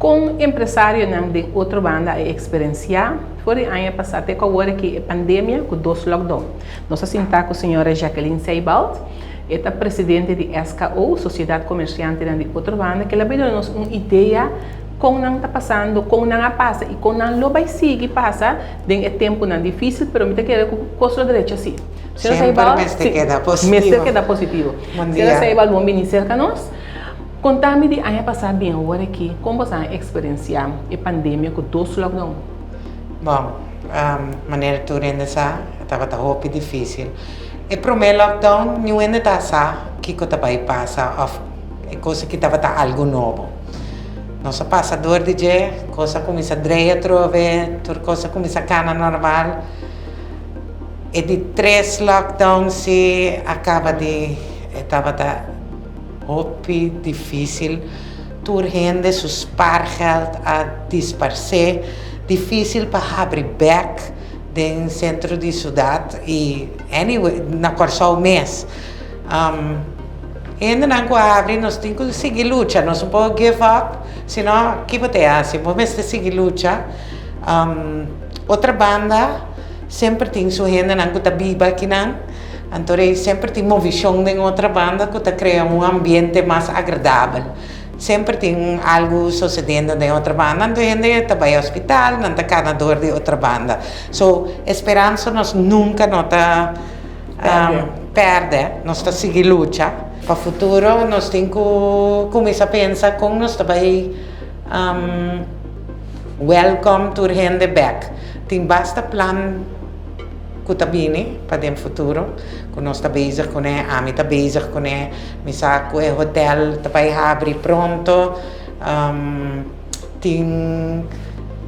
Kon empresarionan den Otrobanda a eksperensiá for di aña pasá te ku awor aki e pandemia ku dos lockdown? Nos a sintá ku señora Jacqueline Seibald, e ta presidente di SKO, Sosiedat Komersiantenan di Otrobanda, ke la bai duna nos un idea kon nan ta pasando, kon nan a pasa i kon nan lo bai sigui pasa den e tempunan difísil, pero mi ta kere ku kos lo drecha sí. Señora Semper Seibald, mester sí, keda positivo. mester keda positivo. Bon Señora dia. Seibald, bon bini serka nos. Konta mi di aña pasá bien awor aki, kon boso a eksperensiá e pandemia ku dos lockdown? Bon, manera tur hende sa, e tabata hopi difísil. E promé lockdown niun hende ta sa kiko ta bai pasa òf e kos aki tabata algu nobo. Nos a pasa dor di dje, kos a kuminsá drei atrobe, tur kos a kuminsá kana normal. E di tres lockdown si a kaba di e tabata. Hopi difísil, tur hende su spaargeld a disparsé, difísil pa habri bèk den sentro di siudat i anyway na Kòrsou mes. Hendenan ku a habri nos tin ku sigui lucha, nos no por give up, sino ki bo ta hasi? Bo mester sigui lucha. Otro banda semper tin su hendenan ku ta biba akinan. Anto rei semper tin movishon den otra banda ku ta krea un ambiente mas agradabel. Semper tin algu sosediendo den otra banda, anto hende ta bai hospital, nan ta kana dor di otra banda. So, e speransa nos nunka no ta pèrdè, nos ta sigui lucha. Pa futuro nos tin ku kuminsá pensa kon nos ta bai wèlkòm tur hende bèk. Tin basta plan. Ku ta bini pa den futuro, ku nos ta bezig kuné, ami ta bezig kuné, mi sa ku e hotel ta bai habri pronto, tin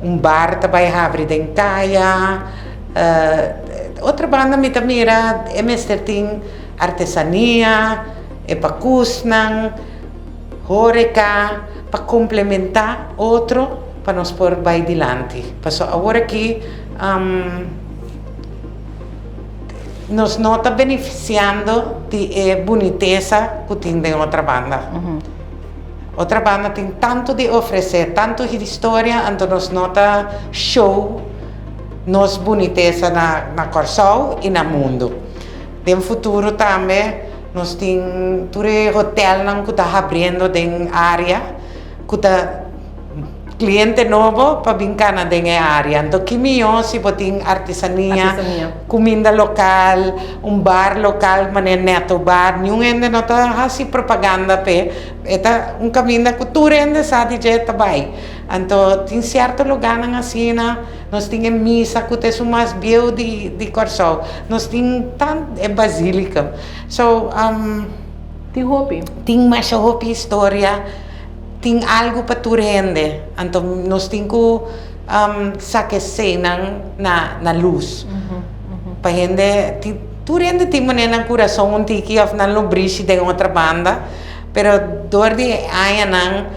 un bar ta bai habri den kaya, otro banda mi ta mira e mester tin artesania, e pakusnan, horeka, pa komplementá otro pa nos por bai dilanti. Pasobra awor aki. Nos no ta benefisiando di e bunitesa ku tin den Otrabanda. Otrabanda tin tantu di ofresé, tantu historia, anto nos no ta show nos bunitesa na Kòrsou i na mundu. Den futuro tambe nos tin tur e hotelnan ku ta habriendo den área ku ta. Cliente nobo pa bin cana den e area. Anto ki mihó si bo tin artesania, cuminda local, un bar local manera Neto Bar. Niun hende no ta haci propaganda p'e. E ta un caminda cu tur hende sa di dje ta bay. Anto tin cierto lugarnan asina. Nos tin e misa cu ta esun mas bieu di Corsou. Nos tin tan e basilica. So, Tin hopi. Tin masha hopi historia. Tin algu pa tur hende, anto nos tin ku saka eseinan na na lus. Pa hende tin tur hende tin manera nan kurason un tiki òf nan lo brishi den otro banda, pero dor di e añanan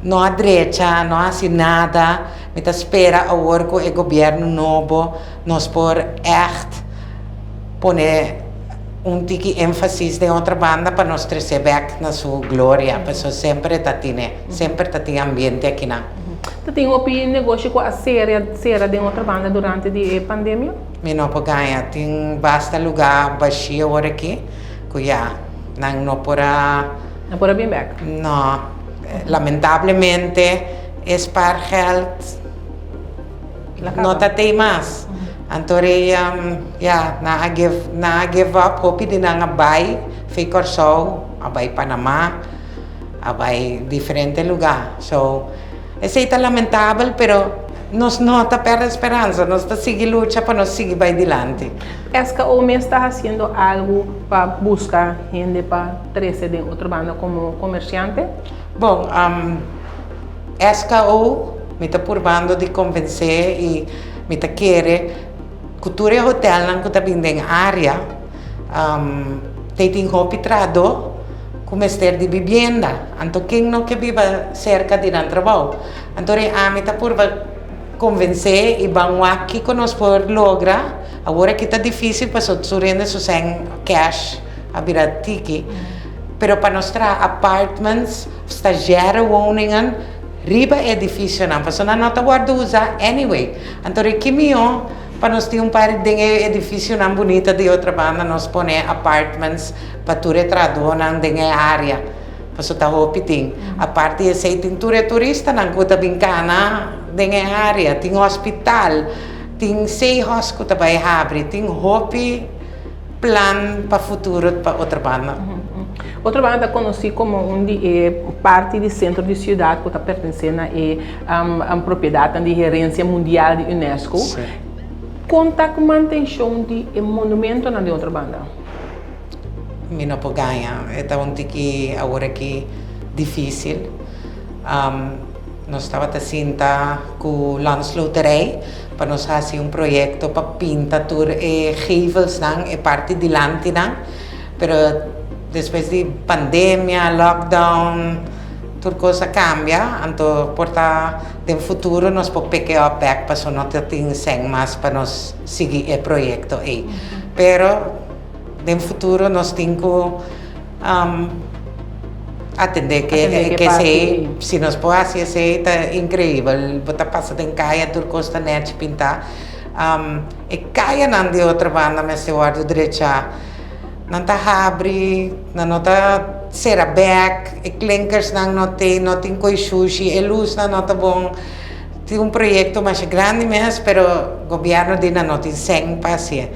no a drecha, no a hasi nada. Mi ta spera awor ku e gobièrnu nobo nos por ègt pone un tiki énfasis den otro banda pa nos tresé bèk na su gloria, pasobra semper e ta tine, semper ta tin ambiente akinan. Ta tin hopi negoshi ku a sera sera den otro banda durante di e pandemia? Mi no por gaña, tin basta lugá bashí awor aki ku ya nan no por a. No por a bin bèk? No, lamentablemente e spaargeld. No ta tei mas. Anto rei ya, nan a give, nan a give up, hopi di nan a bai fi Kòrsou, a bai Panamá, a bai diferente lugá. So, esei ta lamentabel, pero nos no ta pèrdè speransa, nos ta sigui lucha pa nos sigui bai dilanti. SKO mes ta hasiendo algu pa buska hende pa trese den otro banda komo komersiante? Bon, SKO, Mi ta purbando di konvensé i mi ta kere ku tur e hotelnan ku ta bin den área tei tin hopi trahadó ku mester di bibienda. Anto ken no ke biba serka di nan trabou? Anto rei ami ta purba konvensé i ban wak kiko nos por logra. Awor aki ta difísil pasobra tur hende su sèn kèsh a bira tiki. Pero pa nos traha apartments, stagiaire woningen. riba e edificionan, pasobra nan no ta wordo usa anyway. Anto riki mihó pa nos tin un par den e edificionan bunita di Otrabanda nos pone apartments pa tur e trahadónan den e área, pasobra ta hopi tin. Aparte di esei tin tur e turistanan ku ta bin kana den e área, tin hospital, tin Seahorse ku ta bai habri, tin hopi plan pa futuro pa Otrabanda. Otrabanda ta konosí komo un di e parti di sentro di siudat ku ta pertensé na e propiedatnan di herensia mundial di UNESCO. Kon ta ku mantenshon di e monumentonan di Otrabanda? Mi no por gaña, e ta un tiki awor aki difísil. Nos tabata sinta ku Landsloterij pa nos hasi un proyekto pa pinta tur e gevelsnan, e parti dilantinan. Pero despues di pandemia, lockdown, tur kos a kambia. Anto por ta den futuro nos por pick e up bek pasobra no ta tin sèn mas pa nos sigui e proyekto ei. Pero den futuro nos tin ku Atendé ke esei, si nos por hasi esei ta inkreibel. Bo ta pasa den kaya tur kos ta nèchi pintá. E kayanan di otro banda mester wòrdu drechá. Nan ta habri, nan no ta sera bèk, e klinkersnan no t'ei, no tin koi shushi, e lusnan no ta bon. Tin un proyekto masha grandi mes, pero gobièrnu di nan no tin sèn pa hasié.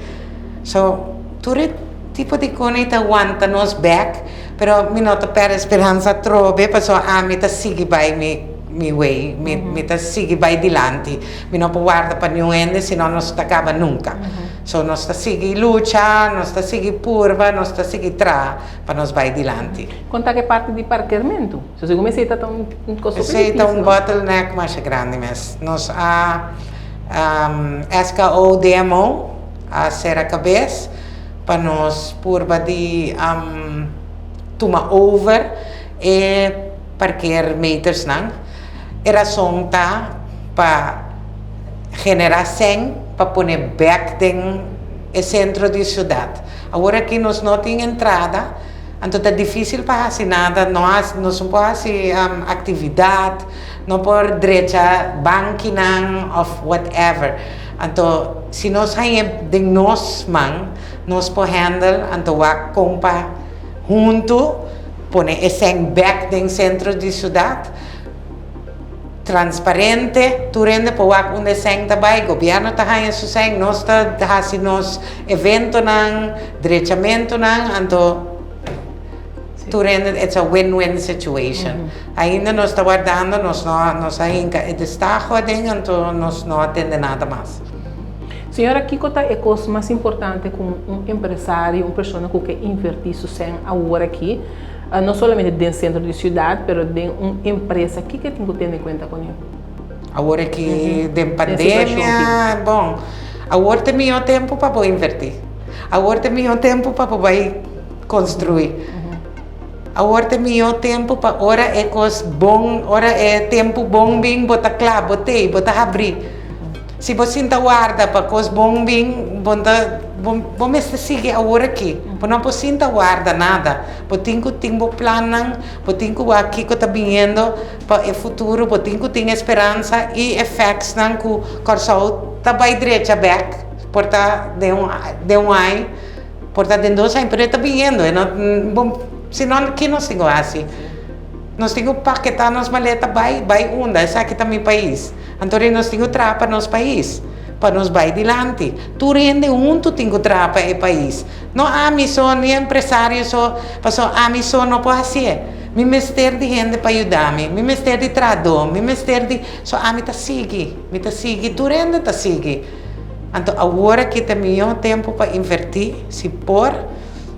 So, tur e tipo di kos ei ta wanta nos bèk. Pero mi no ta perde speransa atrobe pasobra ami ta sigui bai mi mi way, mi mi ta sigui bai dilanti. Mi no por warda pa niun hende sino nos ta kaba nunka. So nos ta sigui lucha, nos ta sigui purba, nos ta sigui traha pa nos bai dilanti. Kon ta ke parti di parkermentu? So segun mi esei ta un kos hopi Esei ta difísil, un no? bottleneck masha grandi mes. Nos a SKO DMO a sera kabes. Pa nos purba di tuma over e parkeermetersnan. E rason ta pa genera sèn pa pone bèk den e sentro di siudat. Awor aki nos no tin entrada, anto ta difísil pa hasi nada, no nos no por hasi aktividat, no por drecha bankinan òf whatever. Anto si nos hañ'é den nos man, nos por handle, anto wak kon pa huntu pone e sèn bèk den sentro di siudat, transparente, tur hende por wak unda e sèn ta bai, gobièrnu ta haña su sèn, nos ta hasi nos eventonan, drechamentunan, anto tur hende, it's a win-win situation. Ainda nos ta wardando, nos no nos a hinka e destaho aden, anto nos no a tende nada mas. Señora, kiko ta e kos mas importante ku un empresario, un persona ku ke invertí su sèn awor aki, no solamente den sentro di siudat, pero den un empresa, kiko e tin ku tene kuenta kuné? Awor aki den pandemia, bon, awor ta e mihó tempu pa bo invertí. Awor ta e mihó tempu pa bo bai konstruí. Awor ta e mihó tempu pa ora e kos bon, ora e tempu bon bin, bo ta kla, bo t'ei, bo ta habrí. Si bo sinta warda pa kos bon bin, bo ta, bo, bo mester sigui awor aki. Bo no por sinta warda nada. Bo tin ku tin bo plannan, bo tin ku wak kiko ta biniendo pa e futuro, bo tin ku tin e speransa i e factsnan ku Kòrsou ta bai drecha bèk, por ta den un, den un aña. Por ta den dos aña, pero e ta biniendo, e no, bo, si no ki nos tin ku hasi? Nos tin ku paketá nos maleta bai, bai unda? Esaki ta mi pais. Anto rei nos tin ku traha pa nos pais, pa nos bai dilanti. Tur hende huntu tin ku traha pa e pais. No ami so, ni empresario so, pasobra ami so no por hasié. Mi mester di hende pa yuda mi, mi mester di trahadó, mi mester di, so ami ta sigui, mi ta sigui, tur hende ta sigui. Anto awor aki ta mihó tempu pa invertí, si por,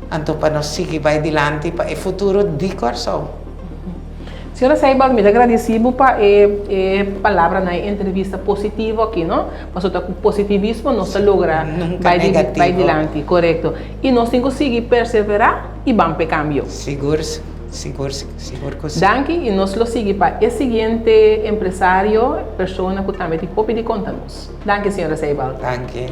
anto pa nos sigui bai dilanti pa e futuro di Kòrsou. Señora Seibald, mi ta gradisí bo pa e e palabranan, e entrevista positivo aki, no? Pasobra ta ku positivismo nos ta logra Nunka bai di bai negativo. dilanti, korekto. I nos tin ku sigui perseverá i ban p'e kambio. Sigur, sigur, sigur ku si. Danki i nos lo sigui pa e siguiente empresario, persona ku tambe tin hopi di konta nos. Danki señora Seibald. Danki.